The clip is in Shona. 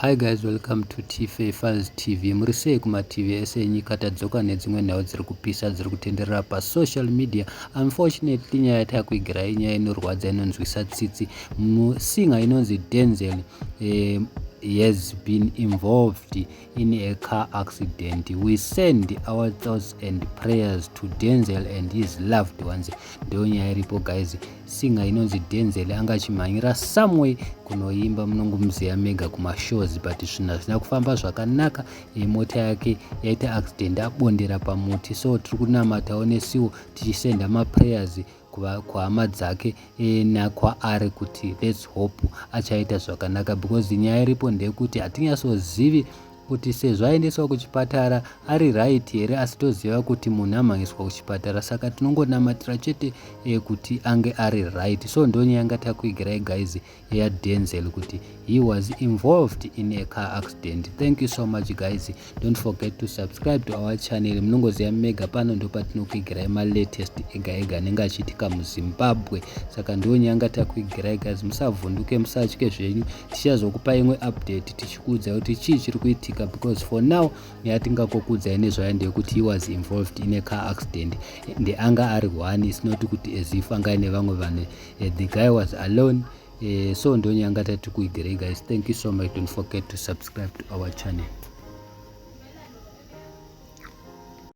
Hi guys, welcome to TFA Files TV. Muri sei kumativi ese enyika? Tadzoka nedzimwe nhau dziri kupisa, dziri kutenderera pasocial media. Unfortunately, nyaya yatakuigirai inyaya inorwadza, inonzwisa tsitsi. Musinger inonzi Denzel has been involved in a car accident. We send our thoughts and prayers to Denzel and his loved ones. Ndo nyaya iripo, guys. Singer inonzi Denzel anga achimhanyira somewhere kunoimba, munongomuziva mega, kumashows, but zvinhu hazvina kufamba zvakanaka. Mota yake yaita accident, abondera pamuti. So tiri kunamatawo nesiwo, tichisenda maprayers kuhama dzake nakwaari kuti let's hope achaita zvakanaka, because nyaya iripo ndeyekuti hatinyatsozivi kuti sezvo aendeswa kuchipatara ari right here, asi toziva kuti munhu amhanyiswa kuchipatara, saka tinongonamatira chete kuti ange ari right. So ndonyaya yanga takuigirai, guys, yaDenzel, kuti he was involved in a car accident. Thank you so much, guys. Don't forget to subscribe to our channel. Munongoziva mega, pano ndopatinokuigirai malatest ega ega anenge achiitika muZimbabwe. Saka ndonyaya takuigirai, guys. Musavhunduke, musatye zvenyu, tichazokupa imwe update tichikuudzai kuti chii chiri kuitika, because for now yatingakokudzai nezvayo ndeyekuti he was involved in a car accident and anga ari one. It's not kuti as if anga aine vamwe vanhu. The guy was alone. So ndonyaya tati kuigirai, guys. Thank you so much. Don't forget to subscribe to our channel.